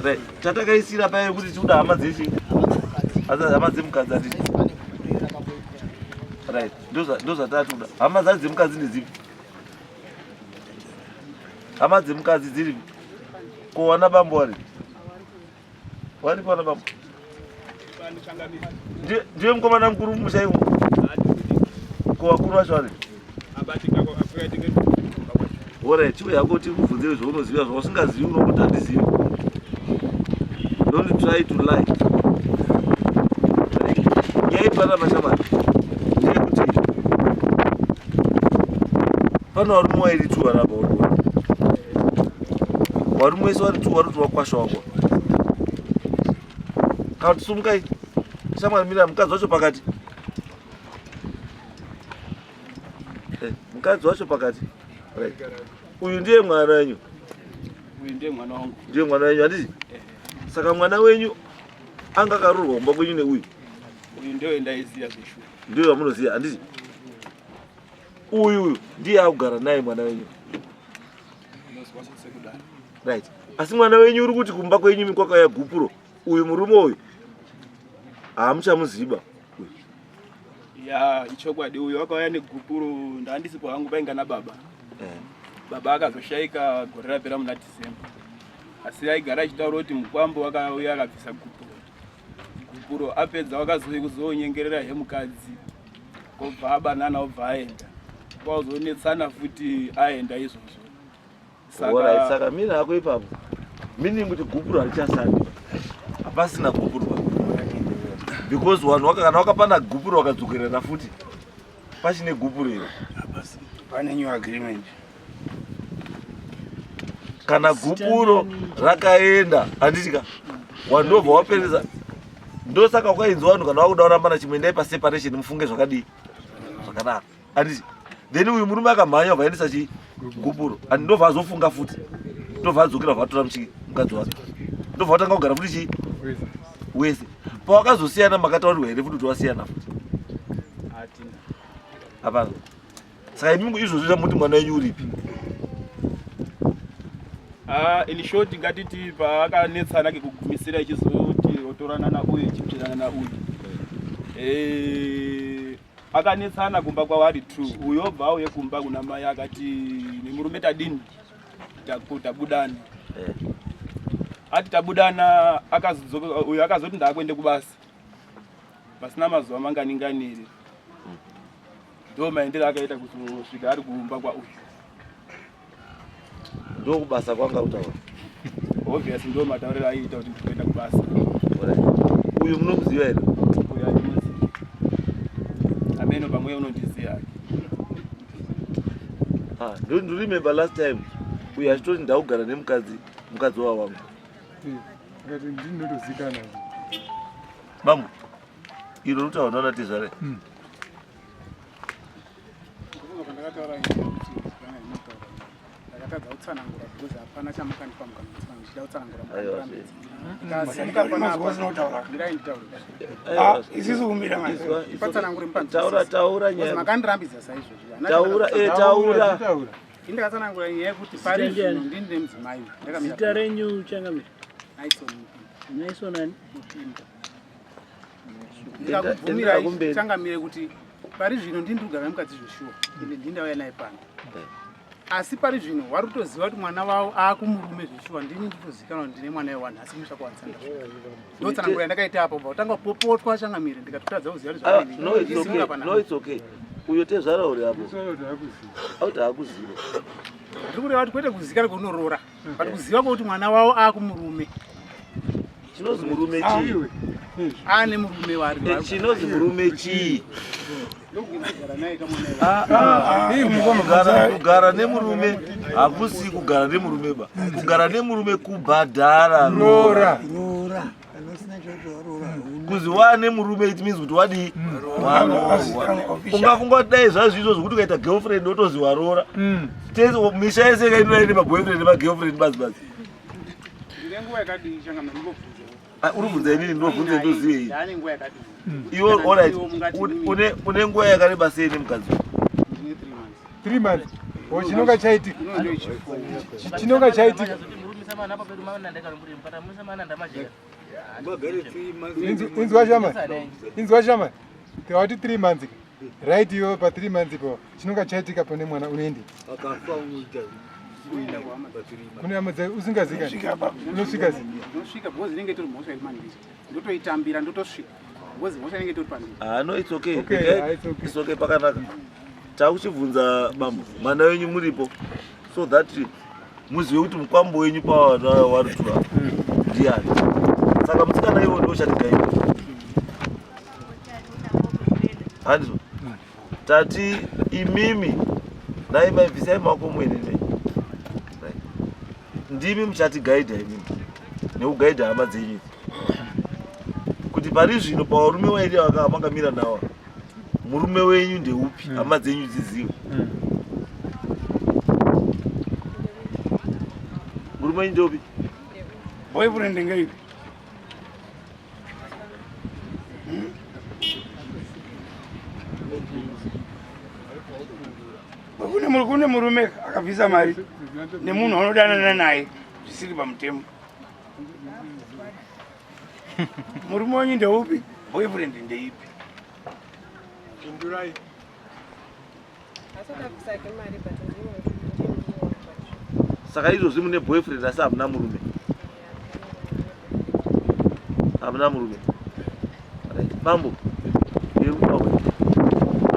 Right, chatakaisira paya yekuti tikuda hama dzechi, hama dzemukadzi handiti? Right, ndozvatatuda. Hama dzacho dzemukadzi ndedzipi? Hama dzemukadzi dziripi? Ko wana bambo waripi? Waripi wana bambo? Ndiye mukomana mukuru mumusha imo. Ko vakuru vacho varipi? Alright, chiuya hako tikubvunze zvaunoziva, zvausingazivi unokuti handizivi. Don't try to lie. Nyaya ipana mashamari ndeyekuti pano varume wairi tu varapa uri varume wese vari tu vari kuti wakwasha wako kana kuti sumukai shamwari mira mukadzi wacho pakati. Eh, mukadzi wacho pakati. Right. Uyu ndiye mwana wenyu. Uyu ndiye mwana wangu. Ndiye mwana wenyu handiti? Saka mwana wenyu anga akaroorwa kumba kwenyu neuyu. Uyu ndiye ndaiziya zveshuwa. Ndiye wamunoziya handiti? Uyu uyu ndiye akugara naye mwana wenyu. Right. Asi mwana wenyu uri kuti kumba kwenyu imi kwakauya gupuro. Uyu murume uyu haamuchamuziba. Ya, ichokwadi uyu wakauya negupuro, ndaandisipo hangu, painga nababa. Baba akazoshaika gore rapera muna December. Asi aigara achitaura kuti mukwambo wakauya akabvisa gupuro. Gupuro apedza wakazouya kuzonyengerera he mukadzi. Kobva abanana obva aenda. Kwazonetsana futi aenda izvozvo. Saka, saka mira hako ipapo. Meaning kuti gupuro harichasandi. Hapasina gupuro pa. Because vanhu waka kana wakapana gupuro wakadzokerana futi. Pachine gupuro here? Pane new agreement. Kana gupuro rakaenda handiti ka wandobva wapereza ndosaka ukainzwa vanhu kana wakuda kurambana chimwe endai paseparation mufunge zvakadii zvakanaka handiti? Then uyu murume akamhanya obva aendesa chi gupuro and ndobva azofunga futi ndobva adzokera bva atora muchi mukadzi wake ndobva watanga kugara futi chi wese. Pawakazosiyana makataurirwa here futi kuti wasiyana futi? Hapana. Saka imimi izvozvo zvamuti mwana wenyu uripi? Ah, in short ngatiti paakanetsana kekugumisira ichizoti otorana nauyu ichipirana nauyu. Akanetsana kumba kwavari two, uyo obva auye kumba kuna mai akati nemurume tadini tabudana. Ati tabudana akazodzoka uyo akazoti ndakuende kubasa pasina mazuva manganinganiri. Ndo maendero akaita kuzosvika ari kumba kwa uyu. Ndo kubasa kwanga kutaura. Obvious ndo matauriro aiita kuti ndikuenda kubasa. Uyu munomuziva here? Uyu andimuzivi. Ameno pamwe unondiziva. Ah, don't you remember last time uyu achitoti ndakugara nemukadzi, mukadzi wa wangu. Ngati ndinotozikana. Bambo, iro rutaura ndaona tezvare. Ndakatadza kutsanangura because hapana chamukandipa mukanditsanangura, ndichida kutsanangura Aiwa, mukandirambidza. Isusu kumira manje. Patsanangure mupanzi. Taura, taura nyaya. Makandirambidza saizvozvo. Taura, taura. Ini ndakatsanangura nyaya yekuti pari zvino ndini nemudzimai. Ndakamira. Zita renyu changamire? Naison. Naison ani? Mupinda. Ndikakubvumirai changamire kuti pari zvino ndini ndikugara nemukadzi zveshuwa. Ende ndini ndauya naye pano. Asi pari zvino vari kutoziva kuti mwana wavo aakumurume zveshuwa, ndini nditozikanwa kuti ndine mwana wewanhu asi musha kwawanisanda. Ndotsanangura yandakaita apo bva kutanga kupopotwa changamire ndikatotadza kuziva kuti Ah, zvakadini. no, it's Ndisimuka okay. panapa. No, it's okay. Uyo tezvara uri apo. Auti hakuziva. Ndiri kureva kuti kwete kuzikana kweunorora, but kuziva kwekuti mwana wavo aakumurume. Chinozi murume chii? Aane murume waari. Chinozi murume chii? Kugara nemurume hakusi kugara nemurume ba. Kugara nemurume kubhadhara roora. Kuzi wane murume it means kuti wadii? Waroorwa. Ungafunga kuti dai zvazvo izvozvo kuti ukaita girlfriend wotozi waroora. Tese misha yese ikainora ine maboyfriend nemagirlfriend bazi bazi. Ndine nguva yakadii changamire ndingobvunzewo. Ah, uri kubvunza inini ndinobvunza ndozive ini. Ndane nguva yakadii? Iwe, Kana all right. iwe mungati Une nguva yakareba sei nemukadzi uyu? Ndine 3 months. 3 months. Oh, chinonga chaitika. Ino ndiyo chifuwo. Chinonga chaitika. Inzwa shama. Inzwa shama. Tawati 3 months. Right iwe pa 3 months ipo. Chinonga chaitika pane mwana unoendi. Akafa unoita Kune hama dzake usingazikani. Unosvika zi. Ndosvika because inenge itori mhosva iri mandiri. Ndotoitambira ndotosvika. Because mhosva inenge itori pandiri. Ah, no, it's okay. Okay, Okay, ah, it's okay. It's okay, pakanaka. Takuchibvunza bambo, mwana wenyu muripo so that muzive kuti mukwambo wenyu pawana warutura ndiani. Saka musikana iwo ndo uchatigaira. Handizvo? Tati imimi nai mai bvisai maoko muende nei. Right. Ndimi muchatigaidha imimi nekugaidha hama dzenyu idzi. Kuti pari zvino pavarume vairi makamira nawo murume wenyu ndeupi hama dzenyu dzizive. Murume wenyu ndeupi? Boyfriend ngeipi? Kune murume akabvisa mari nemunhu anodanana naye zvisiri pamutemo. Murume wenyu ndeupi? Boyfriend ndeipi? Pindurai. Saka izvozvi mune boyfriend asi hamuna murume. Hamuna murume. Right. Bambo.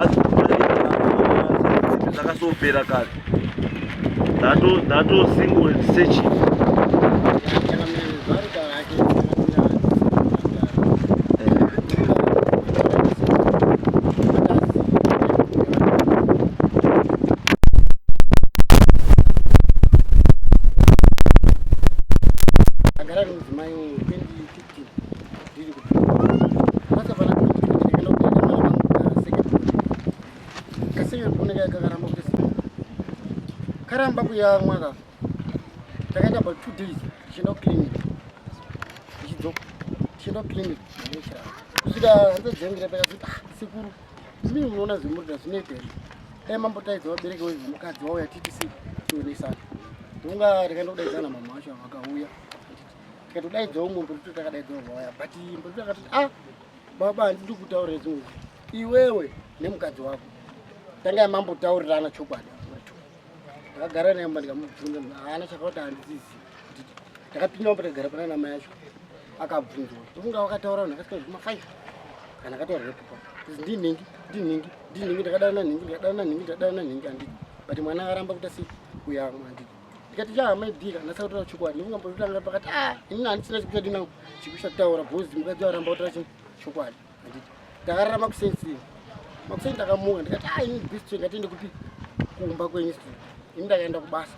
Asi zvakasopera kare. Ndato single and searching. Agara nemudzimai 2015 ndiri kubasa pana 2020 ndikaenda kuita mwana wangu kasekeni kuoneka kakaramba kuti karamba kuyamwa ka takaita about 2 days tichienda kuclinic tichidzoka tichienda kuclinic kusvika hanzvadzi yangu takazoti ah sekuru zvimwe munoona zvimurida zvinoita here dai mambotaidza vabereki wemukadzi wauya titi sei tionesana ndonga tikaenda kudaidzana mama wacho vakauya tikatodaidzawo umwe mburutu takadaidzawo vauya but mburutu akatoti ah baba handidi kutaurira zvimwe iwewe nemukadzi wako tangai mambotaurirana chokwadi. Ndakagara naye mumba ndikamubvunza haana chakauti handizizi. Ndakapinda mumba tikagara pana namai acho akabvunzwa ndofunga wakataura vanhu akasvika zvuma 5 kana akataura zvepupa kuti ndinhingi ndinhingi ndinhingi ndakadana nhingi ndakadana nhingi ndakadana nhingi handidi but mwana akaramba kuita sei kuyamwa handidi ndikati cha hama idika ndasaka kutaura chokwadi ndofunga mbototanga pakati ah inini handisina chekuchadina chekuchataura bhozi mukadzi aramba kutaura chokwadi handiti ndakarara makuseni makuseni ndakamuka ndikati ah ini best ngatiende kupi kumba kwenyu street ini ndakaenda kubasa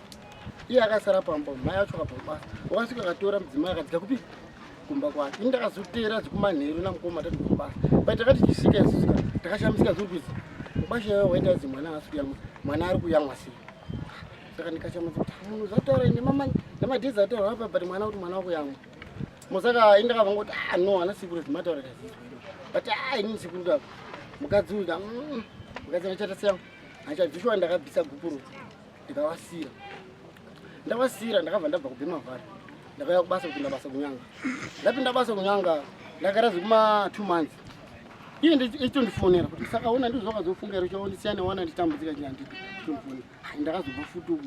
iye akasara pamba mai acho akabva kubasa wakasvika akatora mudzimai akadzika kupi kumba kwake ini ndakazoteera dzikumanheru namukoma tati kubasa but takati tichisvika isusu takashamisika zviri kuzi mubasha iwayo waita zi mwana haasi kuyamwa mwana ari kuyamwa sei saka ndikashamisa kuti munhu zvataura nemadhezi ataura apa but mwana kuti mwana wakuyamwa musaka ini ndakabva ngoti ah no ana sekuru zvimataura kazizwa but ah inini sekuru ndako mukadzi uyu mukadzi anachata seyangu achadzishuwa ndakabvisa gupuro ndikavasira ndavasira ndakabva ndabva kubhemavhari ndakauya kubasa kupinda basa kunyanga ndapinda basa kunyanga ndagara zvekuma 2 months iye ichitondifonera kuti saka ona ndizvo zvakazofunga here uchaondisiya newana ndichitambudzika chii handitondifonera ndakazobva futi uku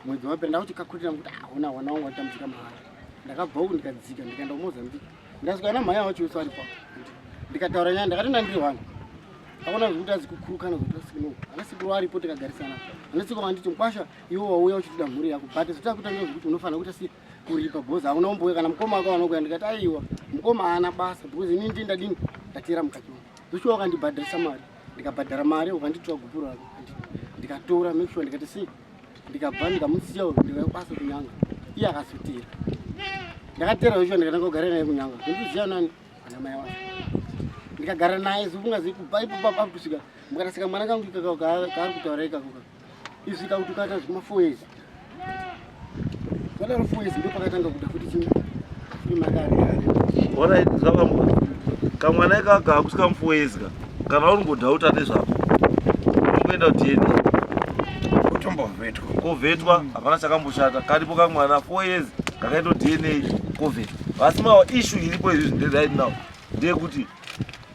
mwedzi wapera ndakuchikakurira kuti aona wana wangu watambudzika mahara ndakabva uku ndikadzika ndikaenda kumozambique ndasvika namhai wacho wese aripo ndikataura nyaya ndakati ndandiri wani akona zvekuti azi kukurukana zvekuti asino ana sekuru aripo tikagarisana ana sekuru vanditi mukwasha iwe wauya uchitida mhuri yako but zvitakuita ngezvekuti unofanira kuita sei kuripa bhozi hauna umbouya kana mukoma wako anokuya ndikati aiwa mukoma haana basa because inini ndini ndadini ndateera mukati wangu zoshuwa wakandibhadharisa mari ndikabhadhara mari ukanditora gupuro rako ndikatora make sure ndikati sei ndikabva ndikamusiya ndikauya kubasa kunyanga iye akazotera ndakatera zoshuwa ndikatanga kugara naye kunyanga zvondiziva nani ana mai wacho ndikagara naye zvokungazi kubva ipapo apo kusvika mukatasika mwana kangu ikako kaari kutaura ikako isvika kuti ukaita zvekuma 4 years zvadaro 4 years ndopakatanga kuda futi chii futi makari Alright, zvakamuka. Kamwana ikaka hakusvika mu 4 years ka. Kana uri ngodhauta nezvako. Unongoenda kuDNA. Tombovhetwa. Kovhetwa hapana chakamboshata. Karipo kamwana 4 years kakaitwa DNA kovhetwa. Asi mawa issue iripo izvi ndere right now ndeyekuti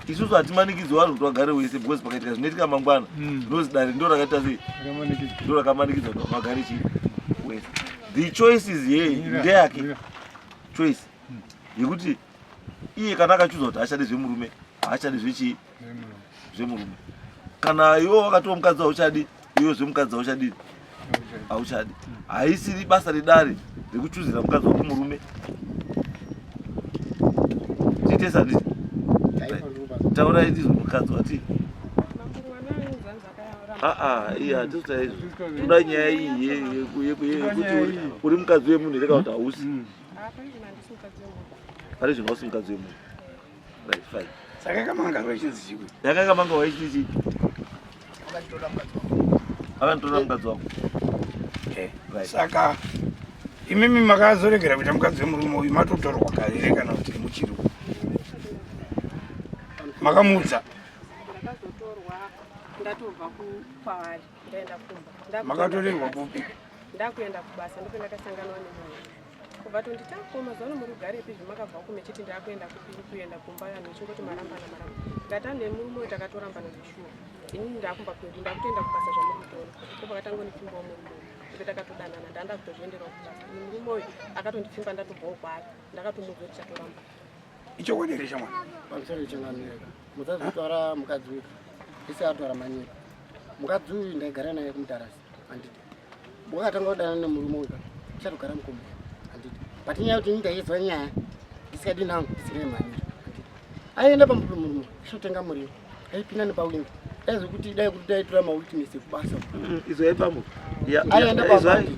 isusu hatimanikidzwi vanhu kuti vagare wese because pakaitika zvinoitika mangwana zvinozi dare ndo rakaita sei ndo rakamanikidzwa kuti vagare chii wese. The choice is here ndeyake choice yekuti iye kana akachuza kuti haachadi zvemurume haachadi zvechii zvemurume kana iwe wakatiwo mukadzi hauchadi iwe zvemukadzi hauchadi hauchadi haisiri basa redare rekuchuzira mukadzi wako murume tiite sanditi taurai ndizvo mukadzi wati aa iye hatisi taizvo toda nyaya iyi yekuti uri mukadzi wemunhu here kana kuti hausi pari zvino hausi mukadzi wemunhu right fine saka yakamanga ichinzi chikwe yakakamanga waichinzi chii akanditora mukadzi wangu eh, saka imimi makazoregera kuita mukadzi wemurume uyu matotorwa kare here kana kuti muchiri makamuudza makatorerwa kupi ndakuenda kubasa ndopendakasanganwa nemunhu kubva tonditi ako mazuva ano muri kugarepi zvemakabva uku mechiti ndakuenda kupi kuenda kumba vanhu vechingoti marambana maramba ndikati ane murume uyu takatorambana zveshuwa inini ndakumba kwedu ndakutoenda kubasa zvamuri kutoona ndopakatangondipfimbawo murume uyu ndope takatodanana ndanda kutozvienderawo kubasa ini murume uyu akatondipfimba ndatobvawo kwaari ndakatomuudza kuti chatoramba Ichokwadi here shamwari? Pamusoro changamire. Musazotora mukadzi uyu. Isi atora manyika. Mukadzi uyu ndaigara naye kumutarasi. Handiti. Wakatanga kudanana nemurume uyu. Chatogara mukombe. Handiti. But nyaya kuti ndaizwa nyaya. Ndisikadi nangu ndisiri manyika. Handiti. Aienda pamurume murume. Chotenga muriwo. Aipinda nepawindo. Dai zvekuti dai kuti daitora mawitness ekubasa. Izwai pambo.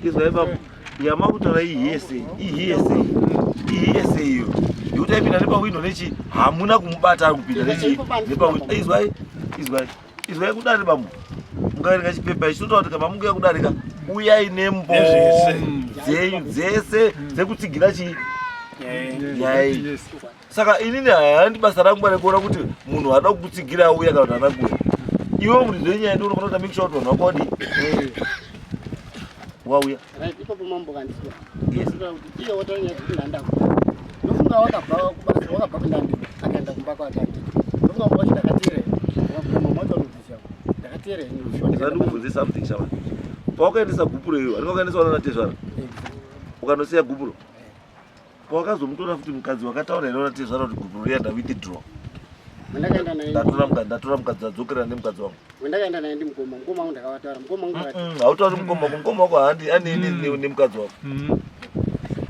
Izwai pambo. Yamakutaura ihese, ihese. Ihese iyo. Yekuti aipinda nepawindo nechi hamuna kumubata ari kupinda nechi nepawindo. Izwai, izwai. Izwai kudare bambo. Mukaverenga chipepa ichi chinotaura kuti kana munguya kudarika uyai nembo dzenyu dzese dzekutsigira chii nyaya iyi. Saka inini handi basa rangu rekuona kuti munhu ada kukutsigira auya kana kuti haana kuuya. Iwe muridzi wenyaya ndiwe unofanira kuita make sure kuti vanhu vako wadii wauya. Right, ipapo mambo kandisiwa. Yes. Kuti iye wataura nyaya dzekuti ndanda kuda. Ndofunga wakabva kubasa, wakabva kundandi akaenda kumba kwake anditi. Ndofunga mumba wacho ndakateerera. Ndakabvunza mama wacho anobvisa. Ndakateerera ini sure. Ndikada ndikubvunze something shama. Pawakaendesa gupuro iyo, andika wakaendesa wana tezvara. Ukanosiya gupuro. Pawakazomutora futi mukadzi wakataura here wana tezvara kuti gupuro riya nda withdraw. Ndakaenda naye. Ndatora mukadzi, ndatora mukadzi adzokera nemukadzi wangu. Wendakaenda naye ndimukoma, mukoma wangu ndakavataura, mukoma wangu akati Hautauri mukoma wako, mukoma wako haandi ane nemukadzi wako.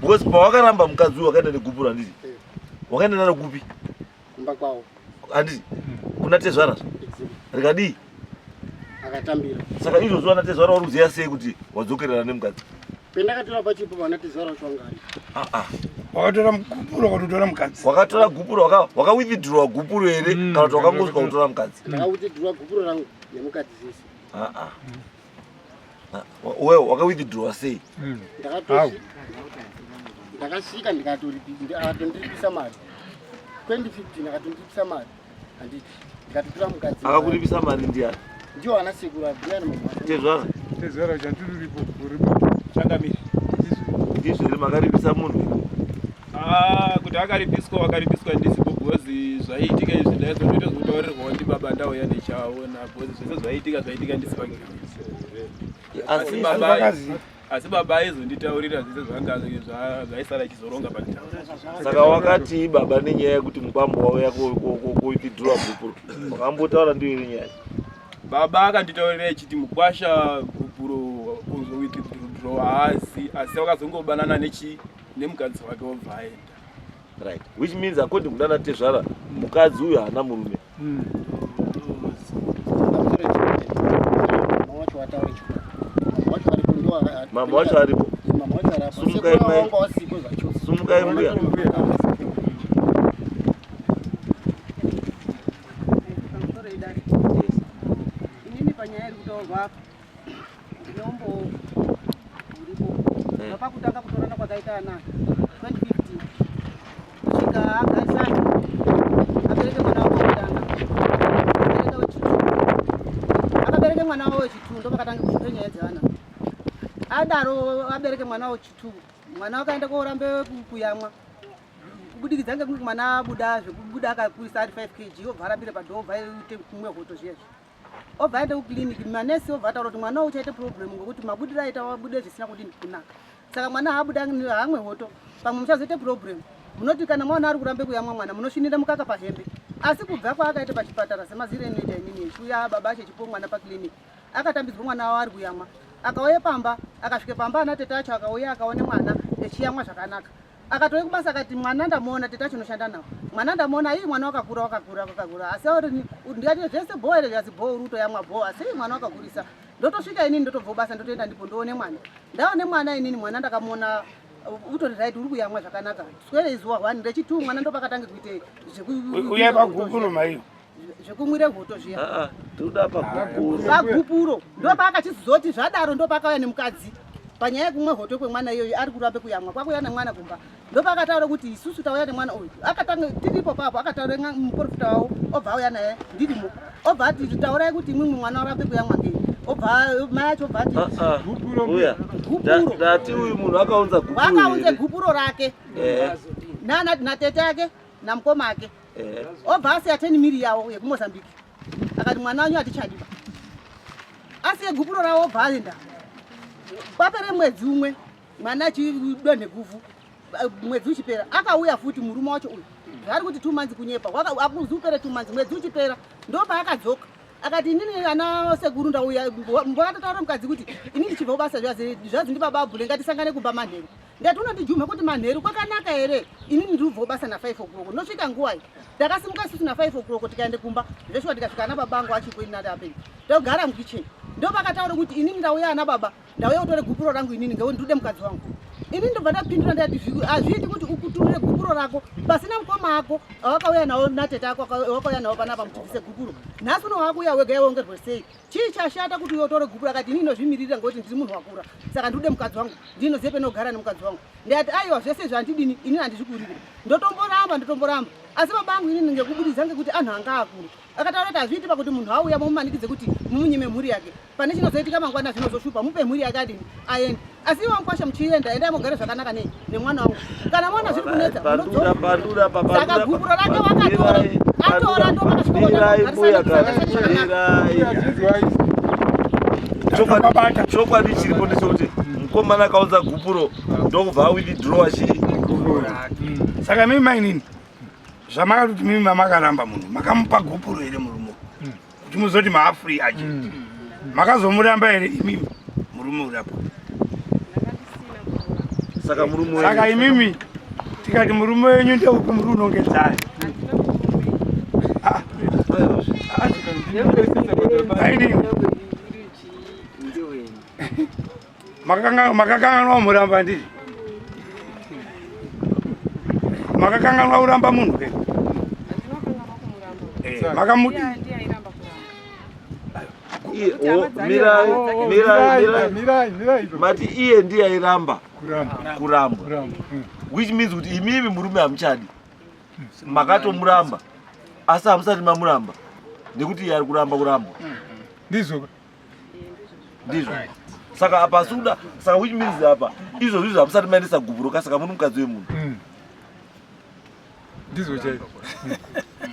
Because pawakaramba mukadzi uyu wakaenda negupuro handiti? Wakaenda naro kupi? Kumba kwavo. Handiti? Kuna tezvara. Exactly. Rikadii? Akatambira. Saka izvozvo vana tezvara vari kuziva sei kuti wadzokerera nemukadzi? Pendakatora pachipo vana tezvara vacho vanga varipo. Ah ah. Wakatora gupuro wakatora mukadzi. Wakatora gupuro waka waka withdraw gupuro here kana kuti wakangosvika kutora mukadzi? Ndaka withdraw gupuro rangu nemukadzi zvese. Ah ah. Wewe waka withdraw sei? Ndakatosvika. Ndakasvika ndikatondiripisa mari. 2015 akatondiripisa mari. Handiti. Ndikatotora mukadzi. Akakuripisa mari ndiani? Ndiwo ana sekuru abhuya nemama. Tezvara. Tezvara chandiripo uripo. Changamire. Ndizvo here makaripisa munhu? Ah, kuti akaripiswa wakaripiswa ndisipo because zvaiitika izvi ndaizotoita zvekutaurirwawo ndibaba ndauya ndichaona because zvese zvaiitika zvaiitika ndisi paground. Asi Asi baba aizonditaurira zvese zvanga zvaisara achizoronga pakutaura. Saka wakati baba nenyaya yekuti mukwambo wauya koitidhura gupuro. Wakambotaura ndiyo iri nyaya. Baba akanditaurira echiti mukwasha gupuro kuzowithdraw haasi asi wakazongobanana nechi nemukadzi wake wobva aenda. Right. Which means according kunana tezvara mukadzi uyu haana murume. Mama wacho aripo. Sumukai mai. Sumukai mbuya. Inini panyaya iri kutaurwa apa ndinombo uripo kubva pakutanga kutorana kwakaita ana 2015 kusvika agarisana abereke mwana wavo wekutanga abereka wechitu akabereke mwana wavo wechitu ndopakatanga kusvika nyaya dzevana. Zvadaro abereke mwana wechitu, mwana wakaenda korambe kuyamwa kubudikidza ngekunge mwana abuda zvekubuda akakurisa ari 5 kg obva arambire padhoo obva aite kumwe hoto zviya zvi obva aenda kuclinic manesi obva ataura kuti mwana uchaite problem ngokuti mabudiro aita wabude zvisina kudini kunaka saka mwana haabuda haamwe hoto pamwe muchazoite problem munoti kana mwana ari kurambe kuyamwa mwana munosvinira mukaka pahembe asi kubva kwaakaita pachipatara semaziro enoita inini echiuya baba acho echipuwa mwana paclinic akatambidzwa mwana wavo ari kuyamwa akauya pamba akasvika pamba ana tete acho akauya akaone mwana echiyamwa zvakanaka akatouya kubasa akati mwana ndamuona tete acho unoshanda nawo mwana ndamuona ii mwana wakakura wakakura wakakura asi ndikati zvese bhoo here zvikanzi bhoo uri kutoyamwa bhoo asi ii mwana wakakurisa ndotosvika inini ndotobva kubasa ndotoenda ndipo ndoone mwana ndaone mwana inini mwana ndakamuona utori right uri kuyamwa zvakanaka swere izuva one rechitu mwana ndopakatange kuite zvekuuya pagupuro maiyo zvekumwira hoto zviya ah, ah, toda pagupuro pagupuro ndopaakachizoti zvadaro ndopakauya nemukadzi panyaya yekumwa hoto kwemwana iyoyo ari kurambe kuyamwa kwakuya nemwana kumba ndopakataura kuti isusu tauya nemwana uyu akatanga tiripo papo akataura muprofita wavo obva auya naye ndirimo obva ati taurai kuti imwimwi mwana warambe kuyamwa ngei obva mai acho obva ati ah, ah. gupuro ndati uyu munhu akaunza gupuro akaunza gupuro rake eh. nana natete ake namukoma ake eh. obva asiya 10 miri yawo yekumozambique akati mwana wanyu hatichadiba asiye gupuro rawo obva aenda papere mwedzi umwe mwana achidonhe guvhu mwedzi uchipera akauya futi murume wacho uyu zvaari kuti two months kunyepa akuzi upere two months mwedzi uchipera ndopaakadzoka akati inini ana sekuru ndauya mbakatotaura mukadzi kuti ini ndichibva kubasa zvazi ndibaba abhule ngatisangane kumba manheru ndati unondijumha kuti manheru kwakanaka here inini ndiri kubva kubasa na5 o'clock ndosvika nguwai ndakasimuka isusu na5 o'clock tikaende kumba zveshuwa ndikasvika ana baba angu achipo ini nadapenyu ndogara mukitchen ndopakataura kuti inini ndauya ana baba ndauya kutore gupuro rangu inini ngekuti ndikude mukadzi wangu ini ndobva ndapindura ndati hazviiti kuti ukuturire gupuro rako pasina mukoma ako awakauya nawo natete ako wakauya nawo panapa mutibvise gupuro nhasi uno wakuuya wega iwongerwe sei chii chashata kuti uye utore gupuro akati ini ndinozvimiririra ngekuti ndiri munhu wakura saka ndikude mukadzi wangu ndinozive penogara nemukadzi wangu ndikati aiwa zvese izvi handidini ini handizvikurire ndotomboramba ndotomboramba asi baba angu inini ngekubudidza ngekuti anhu anga akuru akataura kuti hazviiti pakuti munhu auya mumumanikidze kuti mumunyime mhuri yake pane chinozoitika mangwana zvinozoshupa mupe mhuri yake adini aende asi iwe mukwasha muchienda endai mugare zvakanaka nei nemwana wangu kana mwana zviri kunetsa saka gupuro rake wakatora atora ndopakasvika chokwadi chiripo ndechekuti mukomana akaunza gupuro ndokubva awithdrawa chii saka mimi mainini zvamakatoti mimi mamakaramba munhu makamupa gupuro here murume kuti muzoti maafree agent mm. makazomuramba here imimi murume uri apo saka murume saka imimi tikati murume wenyu ndeupi muri unongedzai ah. Makakanganwa muramba ndii? Makakanganwa kuramba munhu ke? Eh, makamuti mati iye ndiye airamba kurambwa which means kuti imimi murume hamuchadi makatomuramba asi hamusati mamuramba nekuti iye ari kuramba kurambwa ndizvo ndizvo saka apa suda saka which means apa izvozvi izvo hamusati maendesa gupuro ka saka muri mukadzi wemunhu hmm. ndizvo chaizvo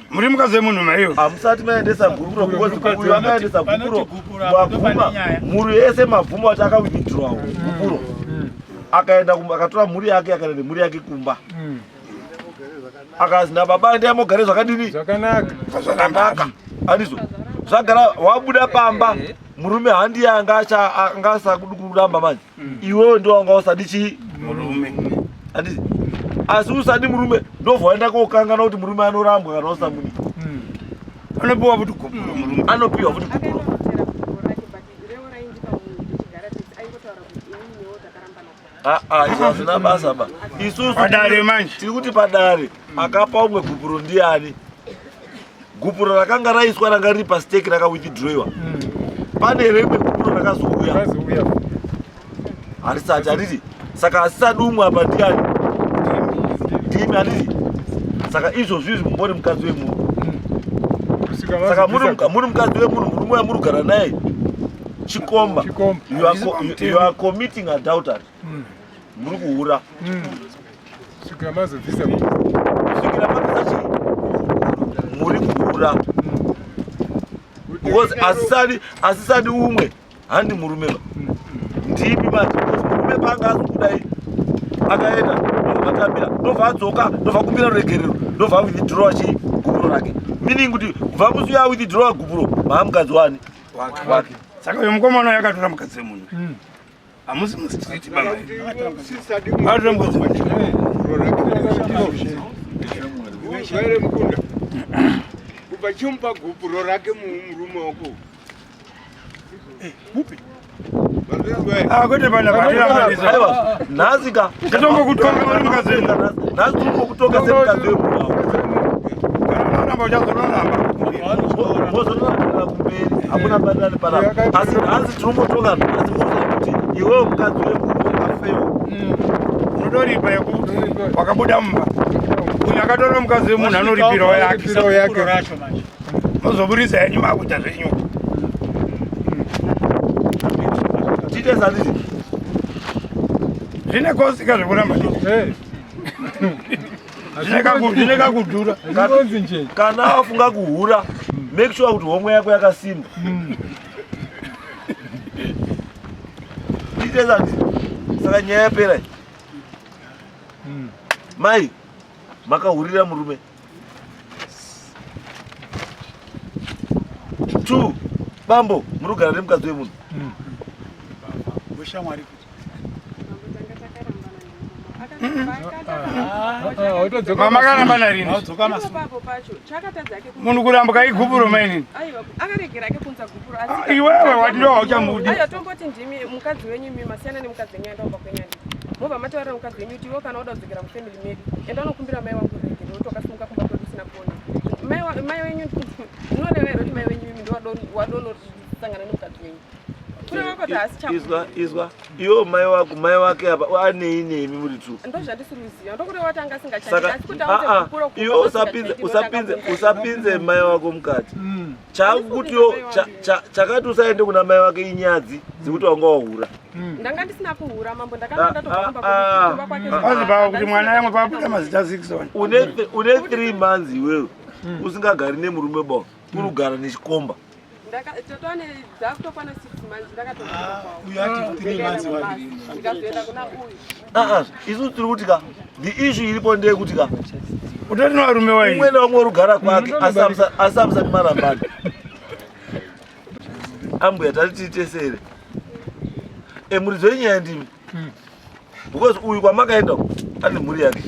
muri mukadzi wemunhu maiyo hamusati maendesa gupuro because uyu akaendesa gupuro mabvuma mhuri yese mabvuma kuti akawithdraw gupuro hmm. akaenda akatora mhuri yake akaenda nemhuri yake kumba hmm. akazi nababa endai mogare zvakadini zvakanaka zvakanaka andizvo zvagara wabuda pamba murume handiye anga anga asakudi kuramba manje mm. iwewe ndiwo wanga usadi chii murume anditi asi usadi murume ndobva waenda kokangana kuti murume anorambwa kana usamudi mm. anopiwa futi gupuro murume anopiwa futi gupuro Ah, ah, izvo hazvina basa ba isusu Padare manje. tiri kuti padare akapa umwe gupuro ndiani gupuro rakanga raiswa ranga riri pastake rakawithdroiwa pane here rimwe gupuro rakazouya Rakazouya. harisati handiti saka asisadi umwe apa ndiani ndimi handiti saka izvozvi izvi mumbori mukadzi wemunhu Kusvika saka vazobvisa muri mukadzi wemunhu murume wamuri kugara naye Chikomba. You are, you are committing adultery. Muri kuhura. Svikira mazobvisa. Svikira mabvisa chii? Muri kuhura. Because asisadi asisadi umwe handi murume ba. Ndimi manje because murume panga azokudai akaenda ndobva vatambira ndobva adzoka ndobva kumbira ruregerero ndobva withdraw chi gupuro rake meaning kuti kubva musi uya withdraw gupuro maamukadzi wani wake saka uyo mukomana uyo akatora mukadzi wemunhu hamusi mustreet baba akatora mukadzi wemunhu mukunda kubva chimupa gupuro rake murume wako mupi Ah, kwete pana Aiwa, nhasi ka Titombokutonga uri mukadzi wemunhu. Nhasi titombokutonga semukadzi wemunhu. Kana uchazororamba. Mozororambira kumberi, hakuna panani panapa. Asi nhasi tinombotonga nhasi moziva kuti iwewe mukadzi wemunhu wakafewa. Unotoripa yekuti wakabuda mumba. Uyu akatora mukadzi wemunhu anoripirawo yake. Mozoburitsa henyu makuita zvenyu. Tiite sanditi. Zvine kosika zvekuramba. Zvine kakudhura. Kana wafunga kuhura, make sure kuti homwe yako yakasimba. Tiite sanditi. Saka nyaya yapera iyi. Mai, makahurira murume. Two, bambo, muri kugara nemukadzi wemunhu. Weshamwari Mama akaramba narini? Munhu kuramba igupuro mainini. Aiwa, akaregera ake kunza gupuro asi Ah, iwewe wati ndo hauchamudi. Aiwa, tomboti ndimi mukadzi wenyu imi masiyana nemukadzi wenyu aenda kumba kwenyu anditi. Mobva mataurira mukadzi wenyu kuti iwe kana uda kudzokera mufamily medu, enda unokumbira mai wangu ruregerero kuti wakasimuka kumba kwedu usina kuona. Mai wenyu zvinoreva here kuti mai wenyu imi ndiwadonosangana nemukadzi wenyu? Kureva kuti haasi chamunhu. Izwa, izwa. Iwo mai wako, mai wake apa anei nemi muri two. Ndozvandisiri kuziva. Ndokureva kuti anga asingachadi Saka asi kuti aunze ah, ah, gupuro kumba iwe usapinze kwasingachaiti usapinze ndoda usapinze mai wako mukati. Chakutiwo chakati usaende kuna mai wake inyadzi dzekuti wanga wahura. Ndanga ndisina kuhura mambo, ndakanga ndatobva kumba kwedu, kumba kwake Pazi pavo kuti mwana yamwe pabuda mazita 6 one. Une 3 months iwewe usingagari nemurume bo, uri kugara nechikomba. Tatone dzakutokwana 6 months ndakatobva uyu ati 3 months wari. ndikazoenda kuna uyu. Ah ah, isu tiri kuti ka the issue iripo ndeyekuti ka utori nevarume waini. Umwe naumwe uri kugara kwake asi asi hamusati marambana. Ambuya tati tiite sere. E muridzo yenyaya ndimi. Because uyu kwamakaenda uku, ane mhuri yake.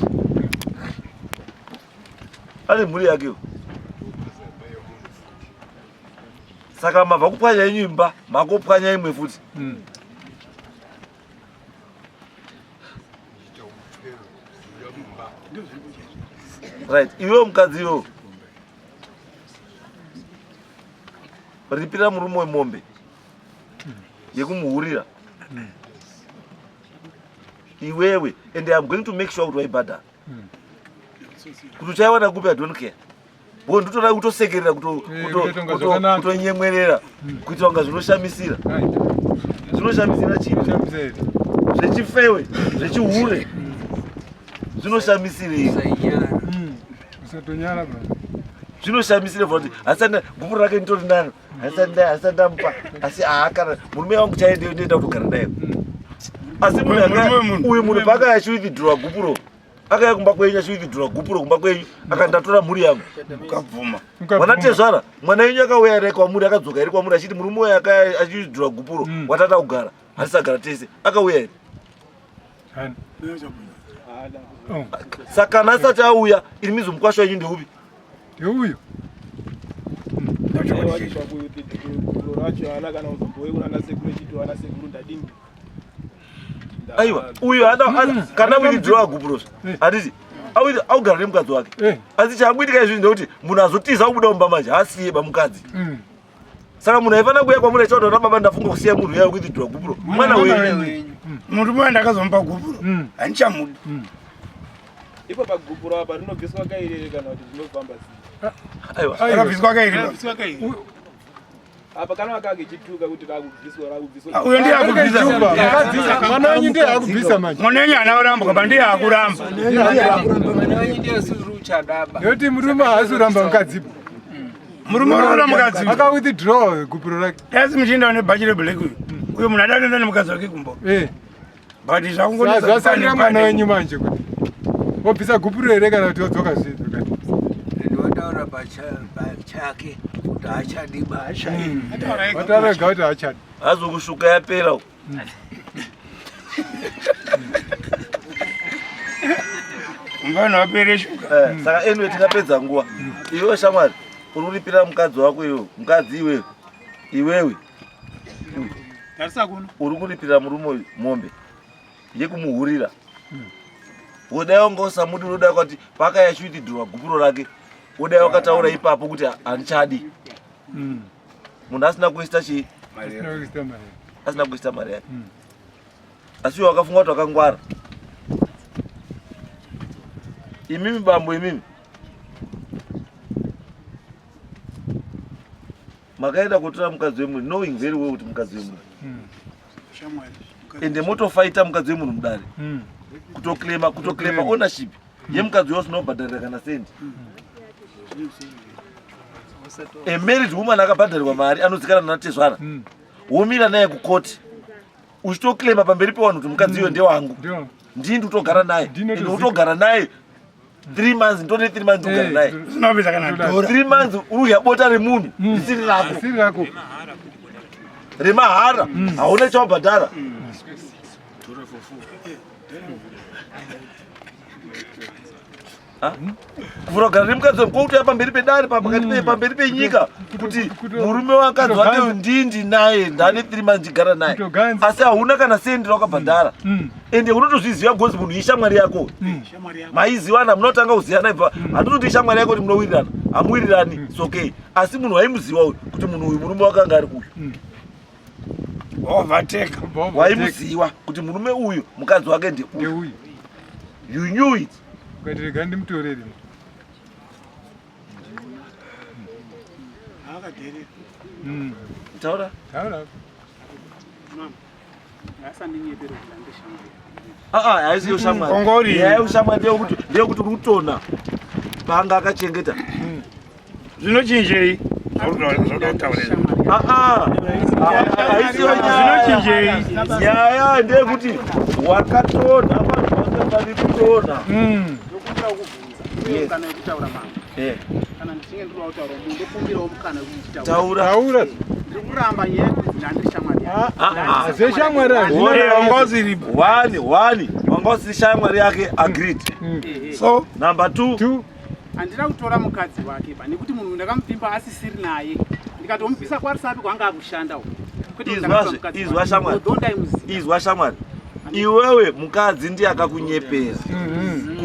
Ane mhuri yake. uyu. Saka mabva kupwanya yenyu imba, makopwanya imwe futi. Right, iwewe mukadzi iwewe. Ripira murume wemombe yekumuhurira. Iwewe and I'm going to make sure kuti waibhadhara. Kuti uchaiwana kupi I don't care. Because ndotoda kutosekerera kutotonga zvakanaka. kutonyemwerera kuitira kunga zvinoshamisira. Zvinoshamisira chii? Zvechifewe, zvechihure. Zvinoshamisirei? Usatonyara baba. Zvinoshamisira kuti hasana gupuro rake nditori naro. Hasana ndamupa. Asi haakana murume wangu chaiye ndiye ndoenda kutogara naye. Asi munhu anga uyu munhu paakauya achiwithdraw gupuro akauya kumba kwenyu achiwithdraw gupuro kumba kwenyu akati ndatora mhuri yangu. Ukabvuma. Mwana tezvara, mwana wenyu akauya here kwamuri akadzoka here kwamuri achiti murume uyu akauya achiwithdraw gupuro watata kugara hatisagara tese akauya here? Saka kana asati auya iri mizo mukwasha wenyu ndeupi? Ndeuyu. Gupuro racho haana kana kuzomboe kuna sekuru echiti wana sekuru ndadini. Aiwa, uyu haana kana withdraw gupuro handiti augara nemukadzi wake. Asi chakuitika izvi ndekuti munhu azotiza kubuda mumba manje haasiye bamukadzi. Saka munhu aifanira kuuya kwamuri achitaura kuti baba ndafunga kusiya munhu uya withdraw gupuro. Mwana wenyu. Murume uyu ndakazomupa gupuro. Handichamudi. Ipo pagupuro apa rinobviswa kairi here kana kuti zvinofamba sei? Aiwa. Rakabviswa kairi. Rakabviswa kairi. Apa kana vakagechituka kuti rakubviswa rakubviswa. Ah, uyo ndiye akubvisa. Mwana wenyu ndiye akubvisa manje. Mwana wenyu haana kuramba kaba ndiye akuramba. Mwana wenyu ndiye asiri uchadaba. Nekuti murume haasi kuramba mukadzi. Murume unoda mukadzi. Aka withdraw gupuro rake. Asi muchienda une bhachi reblack uyu. Uyo munhu ada kuenda nemukadzi wake kumba. Eh. But zvakungonetsa Zvasangira mwana wenyu manje kuti. Wobvisa gupuro here kana kuti wodzoka zvinhu. Ndinotaura pachake kuti haachadi basa. Wataura ega kuti haachadi. Azokushuka yapera uko. Mfana wapere shuka. Eh, saka anyway tingapedza nguva. Iwe shamwari, uri kuripira mukadzi wako iwe, mukadzi iwewe. Iwewe Tarisa kuno. uri kuripira murume uyu mombe yekumuhurira. Wodai wanga usamudi unoda kuti pakaya chiwitidhurwa gupuro rake. Wodai wakataura ipapo kuti handichadi. Munhu asina kuista chii? Asina kuista mari. Asina kuista mari yake. Asi iwe wakafunga kuti wakangwara. Imimi bambo imimi. Makaenda kotora mukadzi wemunhu knowing very well kuti mukadzi wemunhu. Shamwari. Ende motofaita mukadzi wemunhu mudare. Kutoclaima kutoclaima ownership yemukadzi wose unobhadharira kana sendi. A married woman akabhadharirwa mari anozikanwa natezvara. Womira naye kukoti. Uchitoclaima pamberi pevanhu kuti mukadzi uyo ndewangu. Ndini ndikutogara naye. Ende utogara naye 3 months ndone 3 months ndogara naye. Usina kana dhora. 3 months uri bota remunhu risiri rako. Risiri rako. Remahara. Hauna chawabhadhara. Kuvhura kugara nemukadzi wako kwautoya pamberi pedare pakati pamberi penyika kuti murume wakadzi wake ndindi naye ndane 3 months ndigara naye asi hauna kana sendi rakabhadhara ende unotozviziva because munhu ishamwari yako maiziwana munotanga kuziyana ibva handinoti ishamwari yako kuti munowirirana hamuwirirani it's okay asi munhu waimuziva uyu kuti munhu uyu murume wakanga ari kuyu Overtake. waimuziva kuti murume uyu mukadzi wake ndeuyu you knew it Ukati rega ndimutorere. Akadherera. Taura. Taura. Mama. Ngasandinyepere kuti ndande shamwari. Ah, haisiyo shamwari. Ongori. Nyaya yeushamwari ndeyekuti ndeyekuti uri kutona panga akachengeta. Zvinochinjei? Zvoda kutaurira. Ah, ah. Haisiyo nyaya. Zvinochinjei? Nyaya ndeyekuti wakatona vanhu vasingafaniri kutona. Ndokumbira kuvhunza. Uye Yes. mukana wekutaura mama. Eh. Kana ndichinge ndiri kutaura munhu ndokumbirawo mukana wekuchitaura. Taura. Taura. Ndiri kuramba nyaya yekuti ndandiri shamwari yake. Ah, ah. Zveshamwari hazvina. Wanga usiripo. One, one. Wanga usiri shamwari yake agreed. So, Number two. Two. Handina kutora mukadzi wake pa nekuti munhu ndakamupimba asisiri naye. Ndikatomubvisa kwarisapi kwaanga akushanda uko. Kwete kuti ndakatora Izwazve, mukadzi izwa wake. shamwari. Although ndaimuziva. Izwa shamwari. Iwewe mukadzi ndiye akakunyepera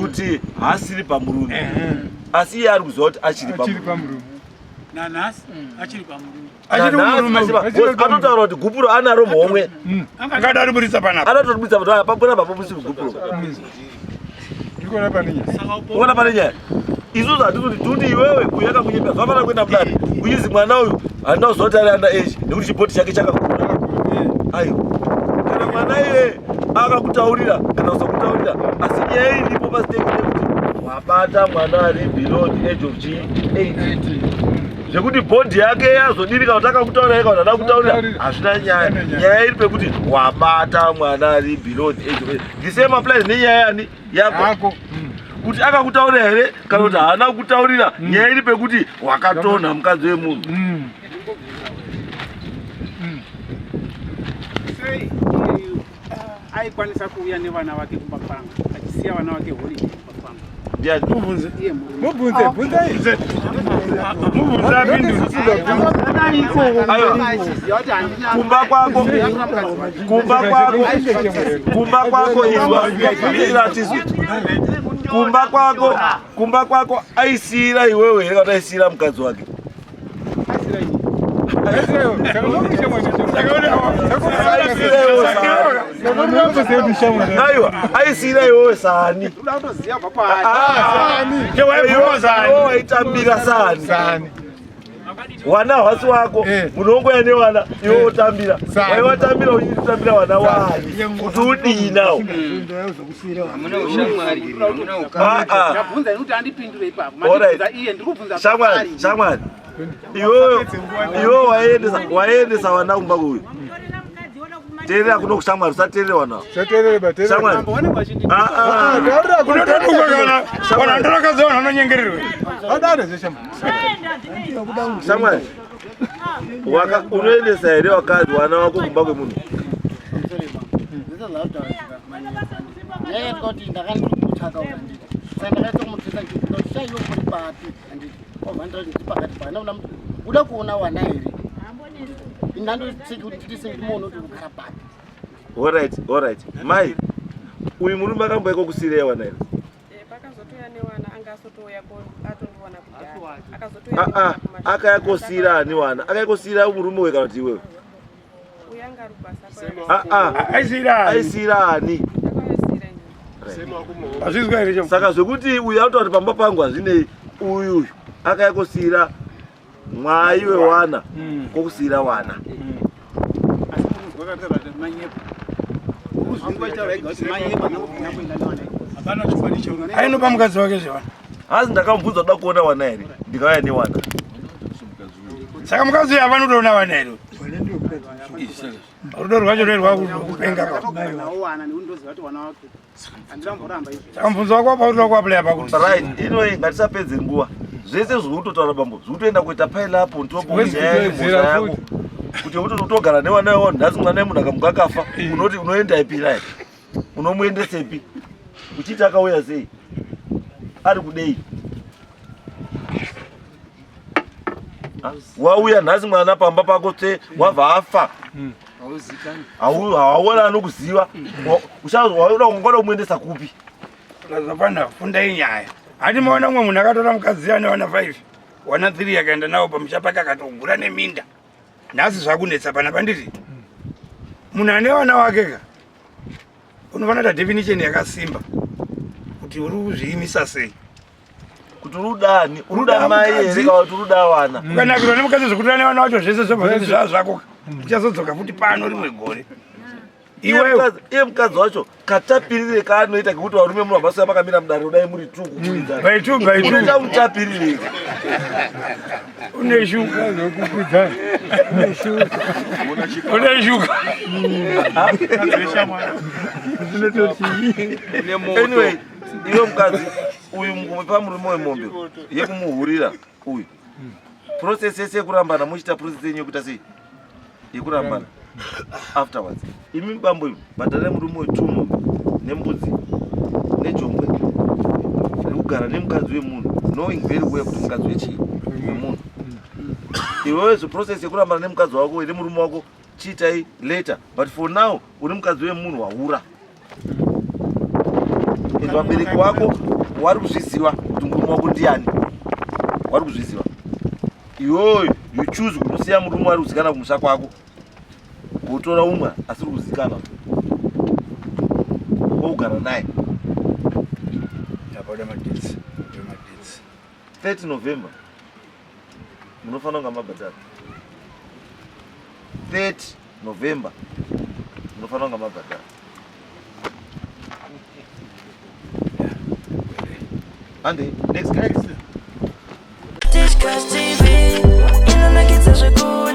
kuti haasiri pamurume. Asi iye ari kuziva kuti achiri Achiri pamurume. pamurume. Nanhasi achiri pamurume. Achiri Nanhasi kumurume. because anotaura kuti gupuro anaro muhomwe. Akada ariburitsa panapa. Anotoribudisa kuti papona papo gupuro. Ndikuona pane nyaya. Uona pane nyaya. Isusu hatisi kuti tuti iwewe uyu akakunyepera zvafanira kuenda mudare. Uchizi mwana uyu handina kuziva kuti ari under age nekuti chibhoti chake chakakura. Aiwa. Kana mwana iye akakutaurira kana usakutaurira asi nyaya iripo pasteki ndekuti wabata mwana ari below the age of 18. Zvekuti bhodhi yake yazodini kana kuti akakutaurira kana kuti haana kutaurira hazvina nyaya. Nyaya iri pekuti wabata mwana ari below the age of 18. The same applies nenyaya yani yako Yako. kuti akakutaurira here kana kuti haana kukutaurira nyaya iri pekuti wakatonha mukadzi wemunhu Sei iye aikwanisa kuuya nevana vake kumba kwangu achisiya vana vake holiday kumba kwangu. ndiani Mubvunze. Iye murume. Mubvunze, bvunzai. Mubvunze apindure. Aiwa. Achiziva kuti handina kumba kwako kumba kwako kumba kwako izwa mira tizwe kumba kwako kumba kwako aisiyira iwewe here kana kuti aisiyira mukadzi wake Aisiyira iwewe sani aiwa aisiyira iwewe sani Uda kutoziva kubva kwaari. Iwewe waitambira sani Sani. Wana hwasi wako Eh. munongoya newana iwe wotambira. Saka. Waiwatambira uchitambira wana wani kuti udii nawo? Hamuna ushamwari, hamuna ukama. Ah, ah. Ndabvunza ini kuti andipindure ipapo. Alright. Mandibvunza iye ndiri kubvunza Shamwari, kwaari. shamwari. Iwewe iwewe waendesa waendesa wana kumba kuyu. Teerera kuno kushamwari usateerere wana. Sateerere ba teerera. Shamwari. Mambo vanenge vachindi Ah ah. Taurira kuno. Unototukwa kana kana ndorakazi vanhu vanonyengererwe. Adare zveshamwari. Shamwari. Waka unoendesa here wakadzi wana wako kumba kwemunhu? Nyaya yekuti ndakandikutsvaka uyu handiti saka ndakaita kumutwisa ndichikuda kuti chaiyo uri papi handiti obva ndati ndiri pakati pana una uda kuona wana here indandotseki kuti nditi sei ndimuone kuti uri kugara papi. Alright, alright. Mai, uyu murume akamboiko kusirei wana here? Pakazotouya newana anga asotouya atondiwana kudhara akazotouya Ah ah, newana kumashure. akaya kosira ani wana? Akaya kosira murume we kana kuti iwewe? Uyu anga ari kubasa Ah ah, Aisira. aisira ani? akayosira inini. Hazvizwa here chamo? Saka zvekuti uyu anotaura kuti pamba pangu hazvinei, uyu uyu akaya kosira mwai wewana kokusira wana. Asi munhu wakataura kuti manyepo. Urikuzvinzwa achitaura ega kuti manyepo anamboenda newana. Hapana chokwadi chauri. Ainopa mukadzi wake zvewana. Hazi ndakamubvunza kuda kuona wana here, ndikauya newana. Saka mukadzi uyu havanotoona vana here? Rudo rwacho rwerwakupenga kwa. Ndakatogara nawo wana nekuti ndoziva kuti wana wake. Handiramboramba izvo. Saka mubvunzo wako apa urikuda kuaplaya pakuti. Right, anyway, ngatisapedze nguva. Zvese zviri kutotaura bambo, zviri kutoenda kuita pile up on top of nyaya yemhosva yako. Kuti kuti utogara nevana vavo nhasi mwana wemunhu akamuka akafa, unoti unoenda ipi naye? Unomuendesepi? Uchiti akauya sei? Ari kudei? Ha? Wauya nhasi mwana pamba pako tse wabva afa. Hauona anokuziva. Uchauda ungada kumuendesa kupi? Zvapana fundai nyaya. Hati maona umwe munhu akatora mukadzi ane vana 5, wana 3 akaenda nawo pamusha pake akatogura neminda. Nhasi zvakunetsa pana pandiri. Munhu ane vana wake ka unofanira kuita definition yakasimba kuti uri kuzviimisa sei. Kuti urudani? Uruda mai here kana kuti uruda vana? Ukanakirwa nemukadzi zvekutora nevana vacho zvese zvobva zvoti zvaa zvako ka. Uchazodzoka futi pano rimwe gore. Iwewe Iye mukadzi wacho katapirire kaanoita kekuti varume munhu vamasiya makamira mudare kudai muri tu kukwidza. By two, by two. Unoita mutapirirei? Une shuka. Une shuka. Anyway, iwe mukadzi uyu mupa murume wemombe yekumuhurira uyu. Process yese yekurambana muchiita process yenyu yekuita sei? Yekurambana. Afterwards. Imi bambo imi bhadharai murume wetu mombe nembudzi nejongwe rekugara nemukadzi wemunhu knowing very well kuti mukadzi wechii wemunhu. Iwewe zveprocess yekurambana nemukadzi wako nemurume wako chiitai later but for now uri mukadzi wemunhu wahura. And vabereki wako wari kuzviziva kuti murume wako ndiani, wari kuzviziva. Iwewe you choose kunosiya murume wari kuzikana kumusha kwako wotora umwe asiri kuzikana wogara naye. Ndapada madates. Madates. 30 November munofanira kunga mabhadhara. 30 November munofanira kunga mabhadhara. Ande, next case. Tichkach TV, inonakidza zvekuru.